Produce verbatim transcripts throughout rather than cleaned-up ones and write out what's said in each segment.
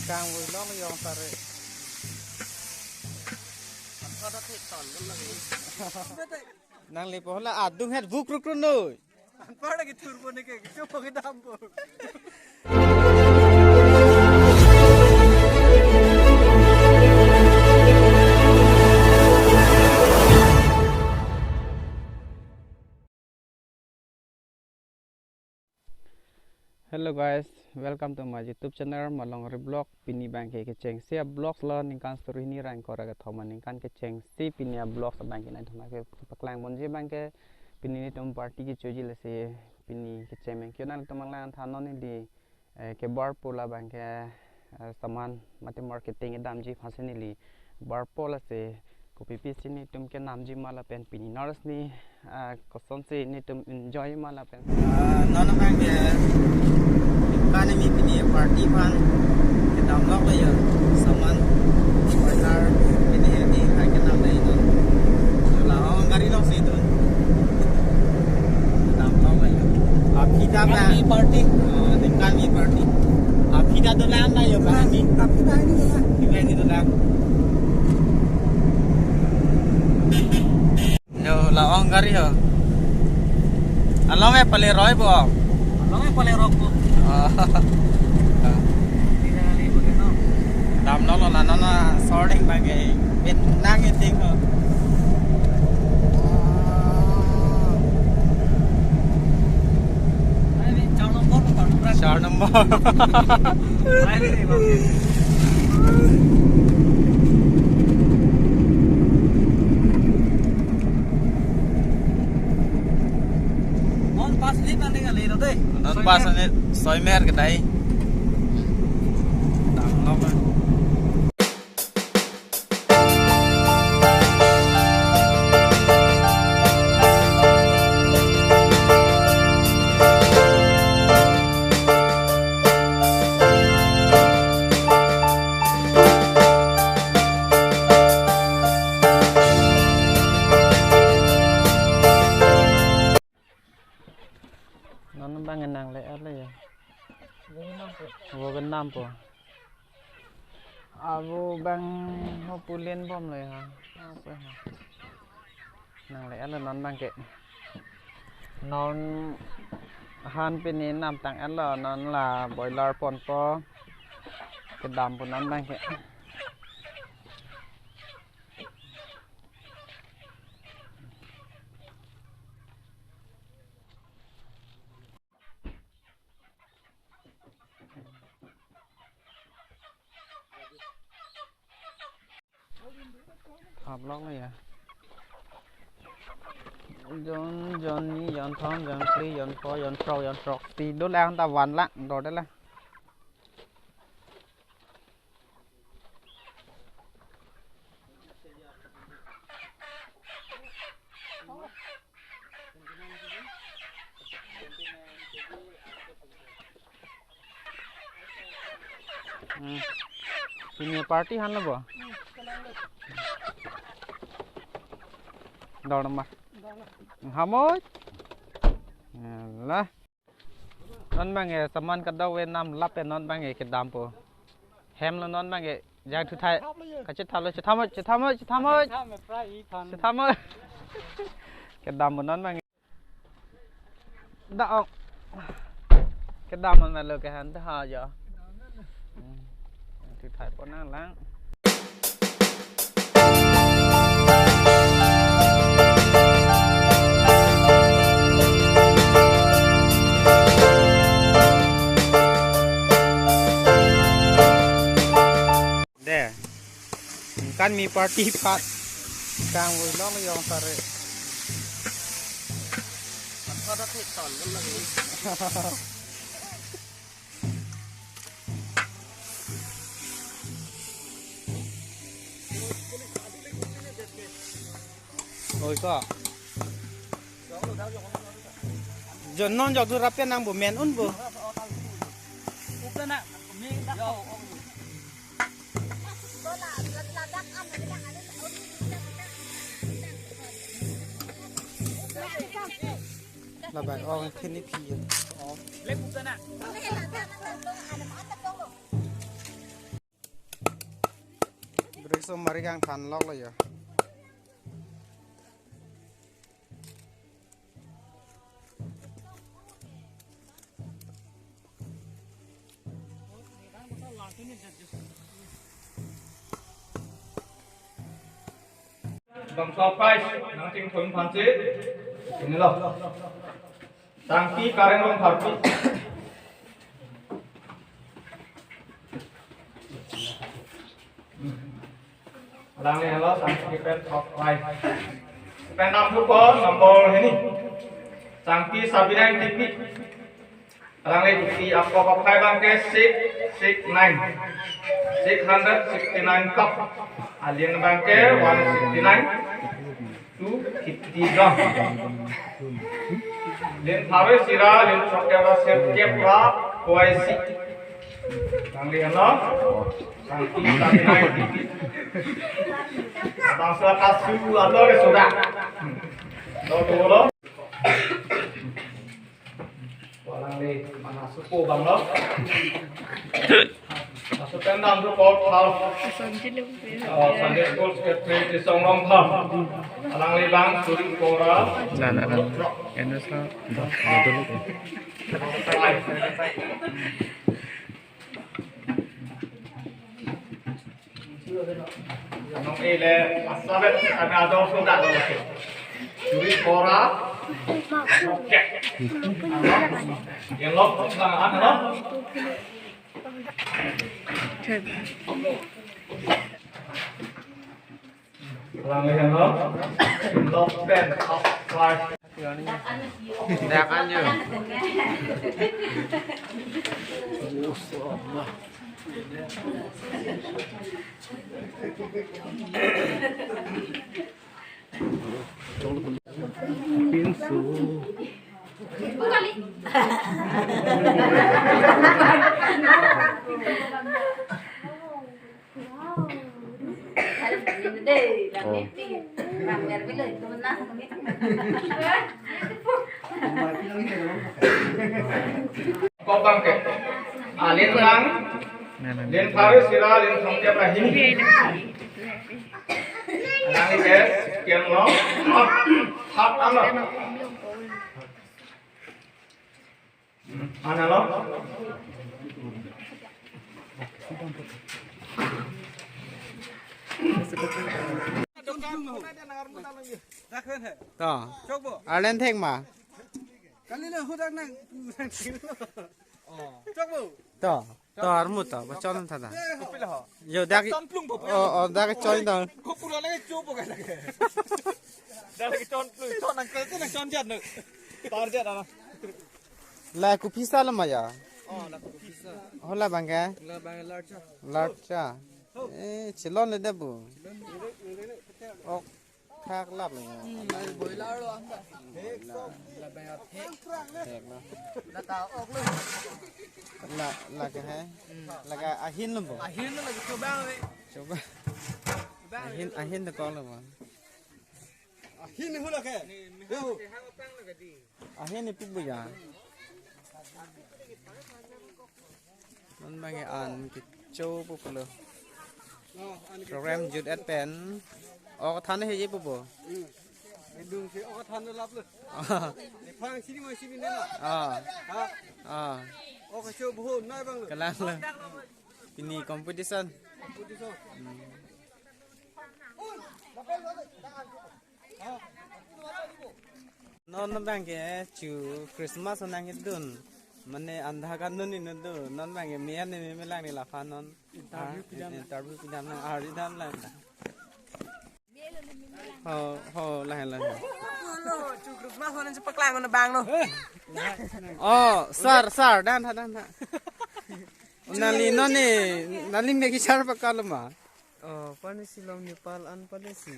Kangvoi long yong sare. Nangli pola adung het vuk ruk ruk noi. Anpar lagi turbo ni ke, kecho pagi dampo. Hello guys, welcome to my YouTube channel Malongri Vlog. Pini abangke kechengsi a-vlogs lo, ningkan suri hini ra ingkoi ra kethom aningkan kechengsi pini a-vlogs abangke nangtum aphan kepaklang ponji abangke pini netum party kechoji lasi pini kecheng meng kio nangtum nanglang thanon neli, eh, ke barpo la abangke, eh, saman mate marketing damji aphansi neli barpo lasi kopi pisi netum kenamji ma lapen pini nervous ni, ah, kosonsi netum enjoy ma lapen. Ah, non abangke, eh, kani mi pini party aphan kedam lok lo ya, saman, partner, pini, pini hai kedam lo ya. La-ong gari lok si tu. Kedam lok lo ya. Aphi ta ba? Kani mi party. Oh, ningkan mi party. Aphi ta dolang lo ya, kani mi. Aphi ta ini ya. Ini dolang. Yo, la-ong gari ho. Along e pale roi bo. Along e pale roi bo. Oh. Tidak kali begitu. Dam lo lo la non na sorting bagi. Bit nang iting ho. Ini char nombor ko, char nombor. Non pas ni tanding kali lo deh. Non pas ni soi mer kedai. Tang lo kan. Non abang nang le ale ya. Wo kenam po. Avo abang ho pulen bom le ha. Apa ha? Nang le ale non abangke. Non han pini namtang alo non la boiler ponpo. Kedam po non abangke. Thap lok lo ya. Jon, jon ni, jon thom, jon phli, jon pho, jon throk, jon throksi. Dolang ta van lang, do de lang. Hmm. Pini party han lo bo? Dor ma. Hamoi. Lah. Non abangke saman kadokave nam lapen non abangke kedam po. Hem lo non abangke jang thu thai. Kachethap lo, chethap moi, chethap moi, chethap moi. Chethap moi. Kedam po non abangke. Da ong. Kedam non lo ke han ta ha jo. Hmm. Thu thai po nang lang. De. Kan mi party pat. Kangvoi long yong sare. Ada thek ton kan lagi. Oi ko. Jon non jok dur ape nang bo men un bo. Labang ong thini phi. Somari kangthan loklo ya. Bangso prize nangchingthum aphansi inilo. Sangpi Kareng Rongpharpi. Alangli henlo sangpi pen top five. Pen number four, number hini. Sangpi Sabina Ingtipi. Alangli tupi apok aphai abangke six six nine. Six hundred sixty nine cup. Alin abangke one sixty nine. Two fifty gram. Lin pharo isi ra, lin throkkep ra, sirkep ra, kua isi. Alangli henlo. Sangpi Sabina Ingtipi. Bangso kasu ator ke sudah. Lo, lo, lo. Alangli mana supo abanglo. Masuk tendang tu kau thal. Sunday school secretary Tisong Rongphar. Alangli abang suri kora. Nah, nah, nah. Anu sa, dah, dah dulu. Nong ele asabet kami ador sudah dulu. Suri kora. Oke. Yang lok, nah, anu, no? Alangli henlo. Top ten, top five. Dak anjo. Pinso. Kok abangke. Alin lang. Lin pharo isi ra, lin throkkep ra hini. Alangli ke, sekian lo. Hap, hap ano. Mana lo? To. Arlene thek ma? Kali na hudak nang. Chokbo. To. To armu to, ba chon tha da. Kopilo ho? Yo, dak. Chon plung po. Oh, oh, dak chon dong. Kopulo lagi chopo ka lagi. Dak lagi chon plung, chon nang kal tu nang chon jat nu. Tar jat ana. La kopi sa lo ma ya? Oh, la kopi sa. Hola abangke? La abang larcha. Larcha. Eh, chilon le de bu. Ok. Thak lap lo. Hmm, boiler lo anta. Thek lo. La, la ke hai? Hmm. La ke ahin lo bo? Ahin lo lagi choba ve. Choba. Ahin, ahin to kok lo bo? Ahin hula ke. Yo. Ahin ni pu bo ya. Non abangke an kecho pu pulo. Program jut et pen. Ok than he je pu bo. Edung si ok than lap lo. Ah. Phang sini mai sini nena. Ah. Ha? Ah. Ok cho bu noi abang lo. Kalang lo. Pini competition. Competition. Hmm. Non abangke chu Christmas nangkedun. Mane andha kan dun inut do. Non abangke me an ne me lang ni laphan non. Interview pidam. Interview pidam nang ari dam lang. Ho, ho, lahen, lahen. Lo, chu Christmas honan chu paklang na abang no. Oh, sir, sir, dan tha, dan tha. Nangli non ne, nangli me ki sir pakal ma. Oh, pani si long Nepal an pani si.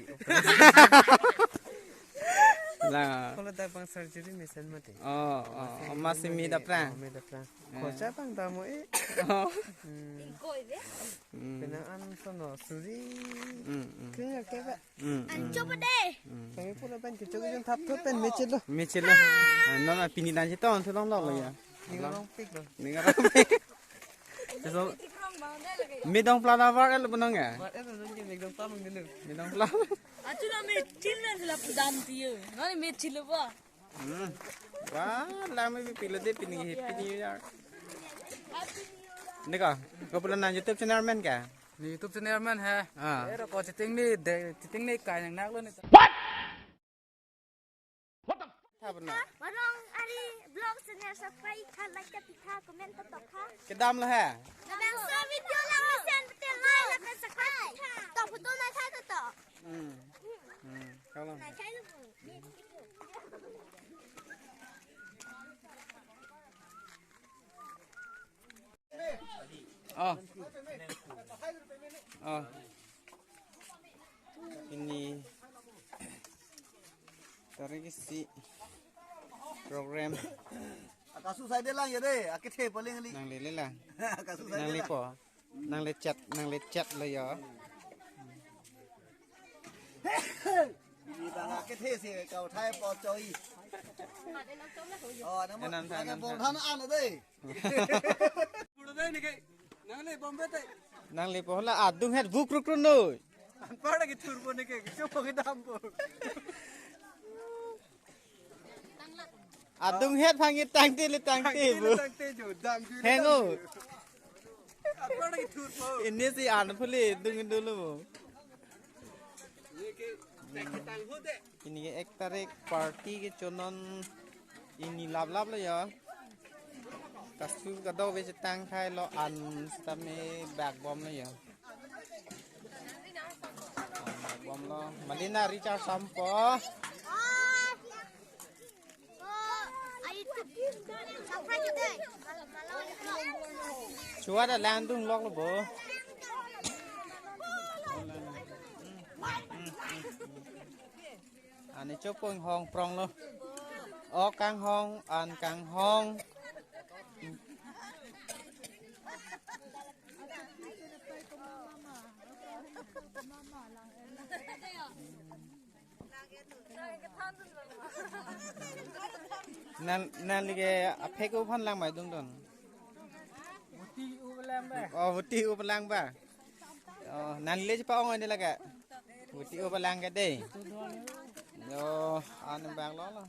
La. Kalau dak abang surgery mesen mati. Oh, oh, oh, masih mi dapra. Oh, mi dapra. Eh. Khorcha abang damo eh. Oh. Hmm. Hmm. Penang an sono suri. Hmm, hmm. Kaya kaya. Hmm, hmm. Coba deh. Hmm. Kami pura pen kecho kecho thap thap pen mechelo. Mechelo. Ah, non pini dan si ton si long lok lo ya. Ning arong pik lo. Ning arong pik. Kecho, Midong pla na var el bunong ya? Var el bunong ya, midong pla mang dulu. Midong pla. Achu na me chil na sila pudam tiyo. Nani me chil ba? Hmm. Wah, lami pilo de pini Happy New Year. Neka, ko pula na YouTube channel men ka? Ne YouTube channel men he. Ah. Ero ko chiting ni de, chiting ni kai nang nak lo ni. What? What the f-? Tha bana. Warong ari vlog channel subscribe kha, like kha, pi kha, comment to tok kha. Kedam lo he. Kedam sa video lang mesen betul like, like, subscribe kha. To photo na kha to to. Hmm. Hmm. Kalau. Na kha lo. Oh. Oh. Ini tarik isi program. Akasu sai de lang ya de, akithe paling li. Nangle le lang. Akasu sai de lang. Nangle po. Nangle chat, nangle chat lo ya. Ini bang akithe si kau thai po choi. Oh, nama Enam tha, enam bol tha. Than an de. Puro dai neke. Nangle Bombay te. Nangle po la adung het vuk ruk run noi. Anpar lagi turbo neke. Coba kita ampun. Adung het phangi tangte le tangte bu. Tangte jo, dam ju. Hengo. Anpar lagi turbo. Ini si an phuli dung dulu bu. Neke, neke tang ho de. Ini ke ek tarik party ke chonon ini lap lap lo ya. Kasu kadok ve chetang khai lo an sitame bak bom lo ya. An bak bom lo. Malina recharge sampo. Chua da langdun lok lo bo. Ani chopon hong prong lo. O kanghong, an kanghong. Nan, nanli ke aphek uphan lang mai dung don. Oh, buti upalang ba. Oh, nanli chepa-ong ini lagi. Buti upalang ke dei. Yo, anu bang lo lo.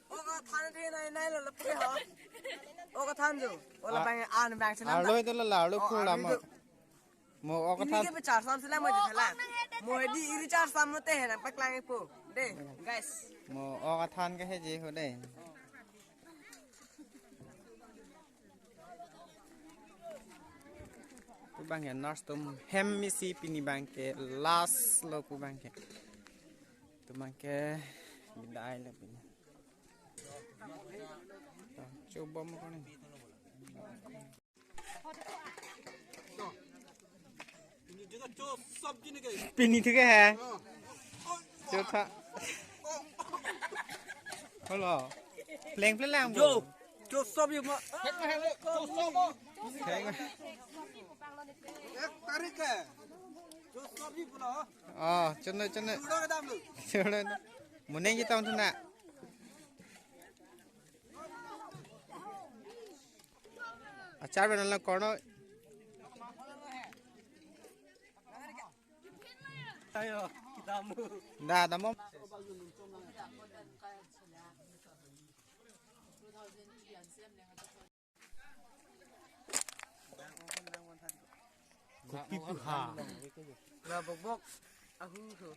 Oka than the nai nai lo lapu ha. Oka than jo. Ola bang an bang chenam. Arlo itu lo la, arlo. Oh, khur arlo lama. Itu. Mo oka than. Ini ke bichar sam sila mo jela. Mo di iri char sam mo te na paklang po. De, guys. Mo oka than ke he je ho de. Pu bang ke nurse atum hem isi pini bang ke last lo pu bang ke. Tu bang ke bidai lo pini. To, coba mo koni. Pini thik he. Cho tha. Hello. Pleng pleng lang bo. Yo. Cho sob yo ma. Pleng. Ek tarik ke. Cho sob yo pula. Ah, chonno chonno. Chulo ke dam lo. Chulo. Muneng ji tong thuna. Achar bana la korno. Ayo, kita mu. Da, da mo. Kopi pu ha. Na bok bok. Ahu ho.